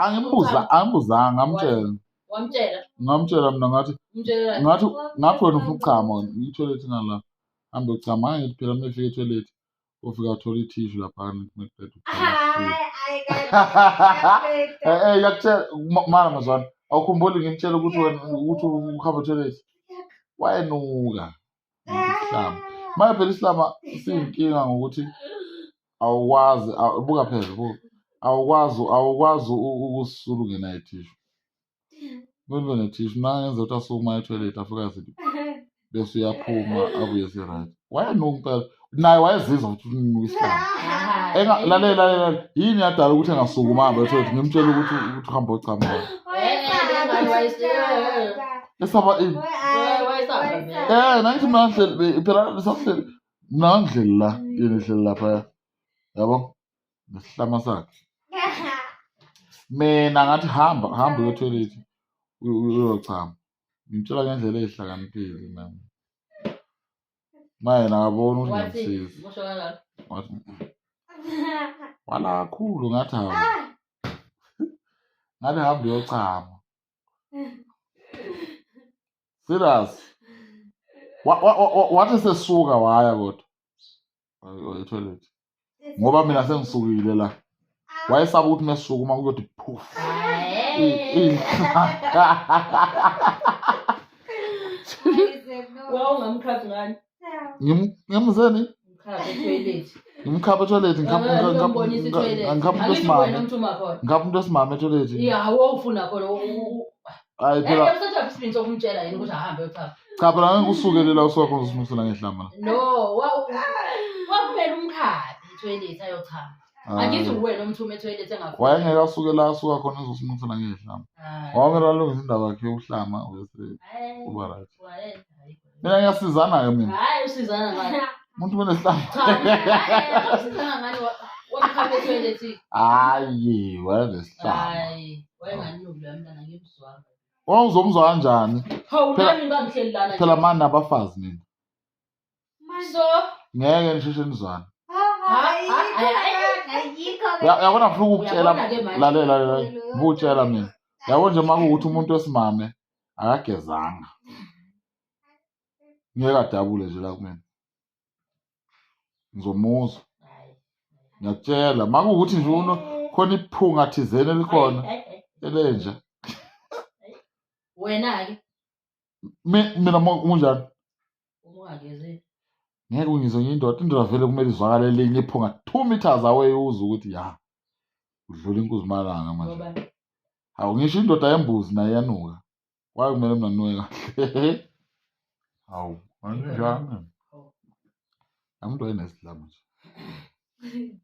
Angimbuza, angibuzanga, ngamtshela. Wamtshela. Ngamtshela mina ngathi Umtshela. ngathi ngathi wena ufuna ukuchama wena i-toilet ngala. Hambe uchama ngithi phela uma efika e-toilet ufika athola ithishu lapha maqeda ukuchama. Eh eh ngiyakutshela mana mazwana awukhumbuli ngimtshela ukuthi wena ukuthi uhamba e-toilet. Wayenuka. Isihlama. Manje phela isihlama siyinkinga ngokuthi awukwazi buka phela buka awukwazi awukwazi ukusisula ungenayo ithishu. Kumele ube nethishu nangenza ukuthi asukuma ethoyilethi afike azithi bese uyaphuma abuye se-right. Wayenuka impela naye wayezizwa ukuthi unuka isihlama. Enga lalela lalela yini yadala ukuthi engasukuma ahambe ethoyilethi ngimtshela ukuthi ukuthi uhamba ochama. Esaba ini? Eh nangithi mina ngihleli phela sahleli mina ngihleli la yena ehleli lapha yabo nesihlama sakhe. Mina ngathi hamba hamba uye toilet uyochama. Ngimtshela ngendlela ezihlakaniphile mina. Maye yena akaboni ukuthi ngiyamsiza. Wathi wala kakhulu ngathi hawu. Ngathi hamba uyochama. Serious. Wathi sesuka waya kodwa etoilet. Ngoba mina sengisukile la. Wayesaba ukuthi mesukuma kuyothi phuf. Wawungamkhaphi ngani? Ngimzeni? Mkhaphi etoilet. Ngimkhapha etoilet ngikhapha Eh, uyombonisa i-toilet. ngikhapha umuntu Angithi wesimame. wena umthuma khona. Ngikhapha umuntu wesimame etoilet. Ya, wawufuna khona. Hayi phela Usathatha isibindi sokumtshela yini ukuthi ahambe uyochama? cha phela ngeke usukele la usuka khona usimusela ngehlama la. No, kwakumele umkhaphi etoilet ayochama. Angithi uwena omthuma etoilet engafuni. Wayengeke asuke la asuka khona ezosimusela ngehlama. Hayi. Wamele alungise indaba yakhe yokuhlama bese Hayi. uba right. Hayi. Mina ngiyasizana-ke mina. Hayi usizana ngani? Umuntu kunehlama. Cha, hayi, usizana ngani wamkhapha etoilet. Hayi, wayenesihlama. Hayi, wayenganuki lo mntana ngimzwanga. Wawuzomzwa kanjani? Hawu Phela- nami ngangihleli lana. Phela mani abafazi nina. So, Ngeke nisheshe nizwane. Yabona ngifuna ukukutshela Uyabona-ke manje. lalela lalela ngikutshela mina. Yabo nje uma kuwukuthi umuntu wesimame akagezanga. Ngeke adabule nje la kumina. Ngizomuzwa. Ngiyakutshela uma kuwukuthi nje uno khona iphunga thizeni elikhona Hayi, hayi, hayi. elenja. Wena-ke Mina kunjani? uma ungagezile. Ngeke ungizwe ngiyindoda, indoda vele kumele izwakale elinye iphunga 2 meters away uzwe ukuthi ya udlula inkuzimalanga manje. Ngoba Hawu ngisho indoda yembuzi naye iyanuka. Why kumele mina nginuke kahle? Hawu, anjani? Umuntu wayenesidlama nje.